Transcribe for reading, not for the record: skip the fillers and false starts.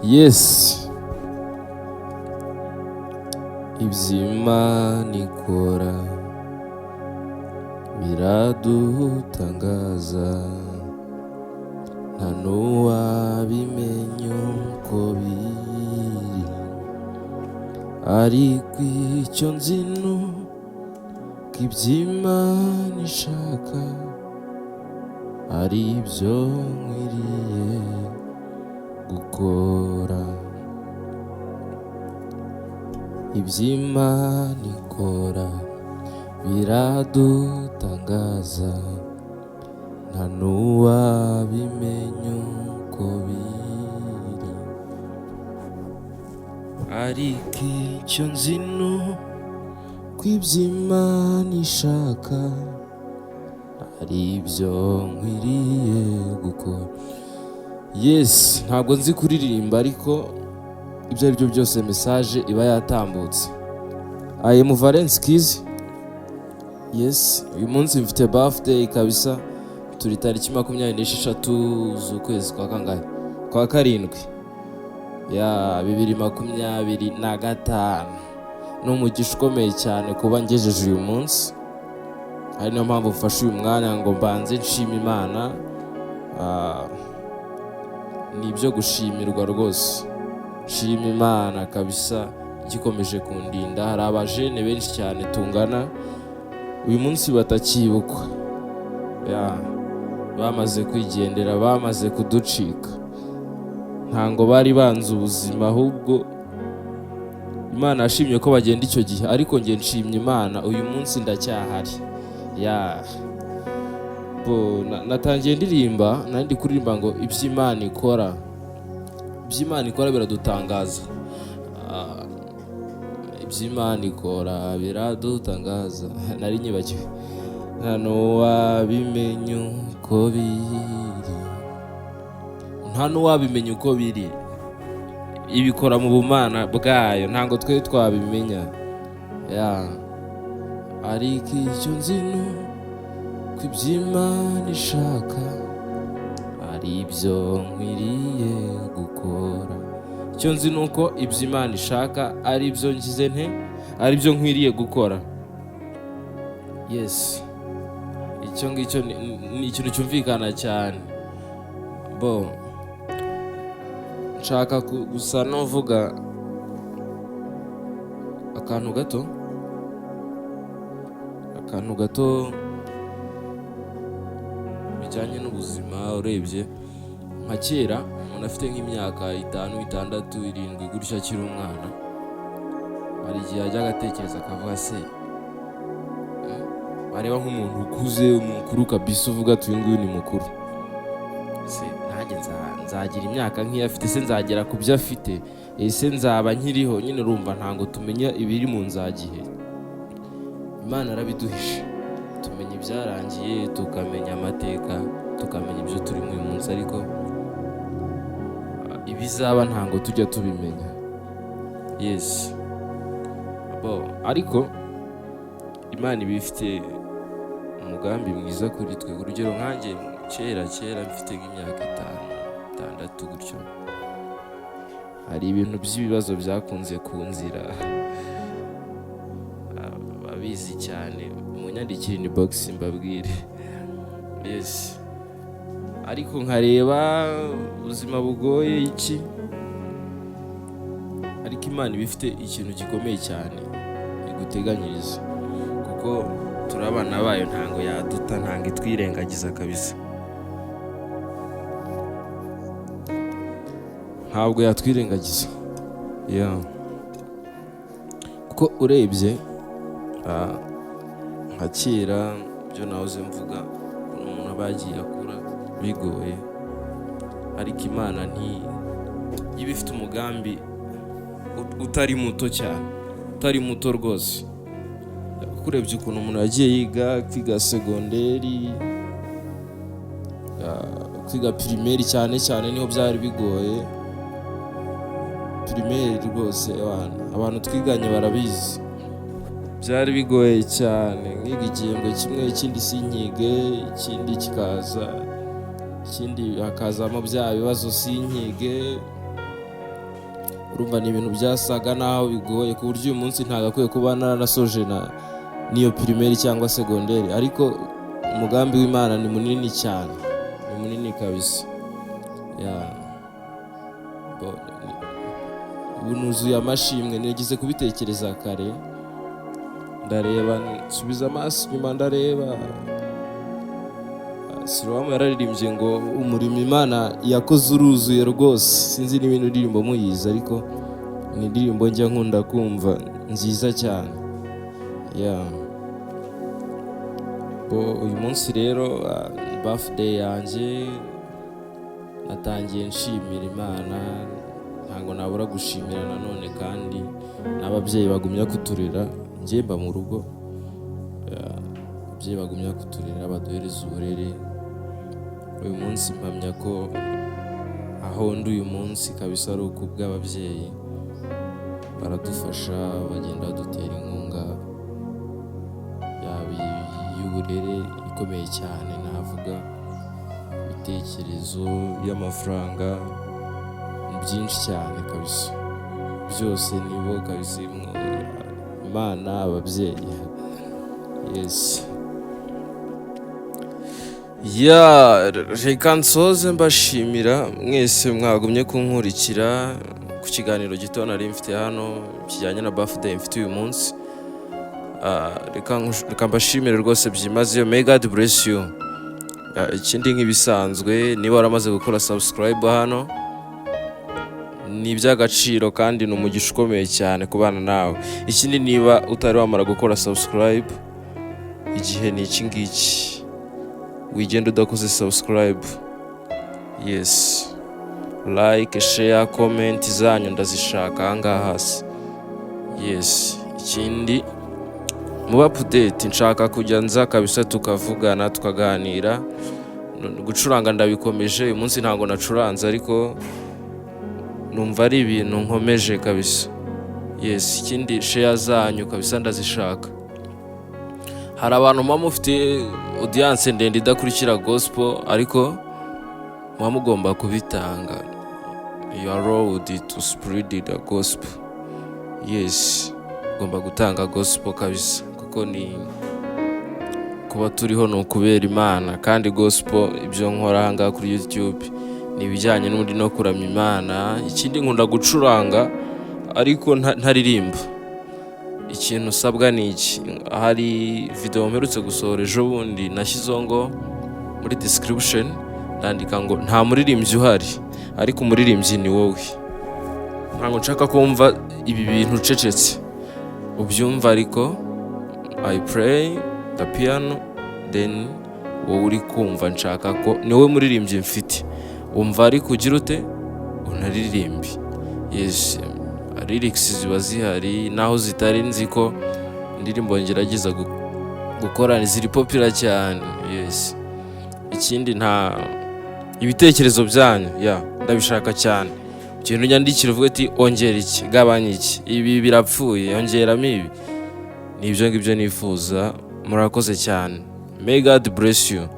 Yes, iby'Imana ikora biradutangaza, nta n'uwabimenya uko biri, ariko icyo nzi ni uko iby'Imana ishaka ari byo nkwiriye gukora. Iby'Imana ikora biradutangaza, nta n'uwabimenya uko biri, ariko icyo nzi ni uko iby'Imana ishaka ari byo nkwiriye gukora. Yes, ntabwo nzi kuririmba, ariko ibyo ari byo byose message iba yatambutse. I am Valence Kiz. Yes, uyu munsi mfite birthday kabisa. Turi tariki 26 z'ukwezi kwa kangahe? Kwa karindwi ya 2025. Ni umugisha ukomeye cyane kuba ngejeje uyu munsi, ari niyo mpamvu mfashe uyu mwanya ngo mbanze nshime Imana. Ni ibyo gushimirwa rwose. Nshima Imana kabisa gikomeje kundinda. Hari abajene benshi cyane tungana uyu munsi batakibukwa, ya bamaze kwigendera, bamaze kuducika. Ntango bari banze ubuzima, ahubwo Imana yashimye ko bagenda icyo gihe, ariko njye nshimye Imana uyu munsi ndacyahari. Ya bo natangiye ndirimba, nari ndi kuririmba ngo iby'Imana ikora, iby'Imana ikora biradutangaza. Iby'Imana ikora biradutangaza. Nari nyibagiwe, nta n'uwabimenya uko biri, nta n'uwabimenya uko biri. Ibikora mu bumana bwayo, ntabwo twe twabimenya. Ya, ariko icyo nzi ni uko iby'Imana ishaka ari ibyo nkwiriye gukora. Icyo nzi ni uko ibyo Imana ishaka ari byo ngize nte, ari byo nkwiriye gukora. Yes, icyo ngicyo ni ikintu cyumvikana cyane. Bo nshaka gusa n'uvuga akantu gato, akantu gato bijyanye n'ubuzima. Urebye nka kera, umuntu afite nk'imyaka 5, 6, 7 gutyo, akiri umwana, hari igihe ajya agatekereza akavuga se, areba nk'umuntu ukuze, mukuru kabisa, uvuga ati uyu nguyu ni mukuru, se nanjye nzagira imyaka nk'iyo afite? Se nzagera ku byo afite? Ese nzaba nkiriho? Nyine urumva ntabwo tumenya ibiri mu nzagihe. Imana yarabiduhishe, tumenya ibyarangiye, tukamenya amateka, tukamenya ibyo turimo uyu munsi, ariko ibizaba ntabwo tujya tubimenya. Yes, bo ariko Imana iba ifite umugambi mwiza kuri twe. Urugero nkanjye, kera kera mfite nk'imyaka 5, 6 gutyo, hari ibintu by'ibibazo byakunze ku nzira. Ababizi cyane munyandikire inbox mbabwire. Yes, ariko nkareba ubuzima bugoye iki, ariko Imana iba ifite ikintu gikomeye cyane iguteganyiriza, kuko turi abana bayo, ntabwo yaduta, ntabwo itwirengagiza kabisa, ntabwo yatwirengagiza. Yeah. Kuko urebye nka kera, ibyo nahoze mvuga, ukuntu umuntu aba yagiye akura bigoye, ariko Imana nti iba ifite umugambi utari muto cyane, utari muto rwose. Kuko urebye ukuntu umuntu yagiye yiga, kwiga segonderi, kwiga primaire cyane cyane niho byari bigoye. Primaire rwose abantu twiganye barabizi, byari bigoye cyane. Nkiga igihembwe kimwe, ikindi sinkige, ikindi kikaza, ikindi hakazamo bya bibazo sinkige. Urumva ni ibintu byasaga naho bigoye, ku buryo uyu munsi ntagakwiye kuba naranasoje na n'iyo primaire cyangwa secondaire, ariko umugambi w'Imana ni munini cyane, ni munini kabisa. Yeah. Ubu nuzuye amashimwe. Nigeze kubitekereza kare, ndareba, nsubiza amaso inyuma, ndareba. Silowamu yararirimbye ngo umurimo Imana yakoze uruzuye rwose. Sinzi niba ino ndirimbo muyizi, ariko ni indirimbo njya nkunda kumva, nziza cyane. Yeah. Bo, uyu munsi rero, birthday yanjye, natangiye nshimira Imana. Ntabwo nabura gushimira nanone kandi n'ababyeyi bagumya kuturera. Njye mba mu rugo. Yeah, ababyeyi bagumya kuturera, baduhereza uburere. Uyu munsi mpamya ko aho ndi uyu munsi kabisa ari ukubw'ababyeyi. Baradufasha, bagenda badutera inkunga, yaba iy'uburere ikomeye cyane navuga, ibitekerezo, y'amafaranga, ni byinshi cyane kabisa. Byose nibo kabisa, Imana, ababyeyi. Yes. Yeah, reka nsoze mbashimira mwese mwagumye kunkurikira ku kiganiro gito nari mfite hano kijyanye na birthday mfite uyu munsi. Reka mbashimire rwose byimazeyo. May God bless you. Ikindi nk'ibisanzwe, niba waramaze gukora subscribe hano, ni iby'agaciro kandi ni umugisha ukomeye cyane kubana nawe. Ikindi, niba utari wamara gukora subscribe, igihe ni iki ngiki, wigenda udakoze subscribe. Yes, like, share, comment zanyu ndazishaka ahangaha hasi. Yes, ikindi, muba update. Nshaka kujya nza kabisa tukavugana, tukaganira. Gucuranga ndabikomeje. Uyu munsi ntabwo nacuranze, ariko numva ari ibintu nkomeje kabisa. Yes, ikindi, share zanyu kabisa ndazishaka. Hari abantu muba mufite audience ndende idakurikira gospel, ariko muba mugomba kubitanga. You are allowed to spread the gospel. Yes, ugomba gutanga gospel kabisa, kuko ni kuba turiho ni ukubera Imana. Kandi gospel, ibyo nkora aha ngaha kuri YouTube, ni ibijyanye n'ubundi no kuramya Imana. Ikindi, nkunda gucuranga ariko ntaririmba. Ikintu usabwa ni iki: hari video mperutse gusohora ejo bundi, nashyizeho ngo muri description ndandika ngo nta muririmbyi uhari, ariko umuririmbyi ni wowe. Ntabwo nshaka kumva ibi bintu ucecetse ubyumva, ariko I play the piano, then wowe uri kumva, nshaka ko ni wowe muririmbyi mfite. Wumva ariko ugira ute, unaririmbe. Yes, lyrics ziba zihari, naho zitari nzi ko indirimbo ngerageza gukora ziri popular cyane. Yes, ikindi, nta ibitekerezo byanyu ya ndabishaka cyane. Ugenda unyandikira uvuge ati ongera iki, gabanya iki, ibi birapfuye, ongeramo ibi. Ni ibyo ngibyo nifuza. Murakoze cyane. May God bless you.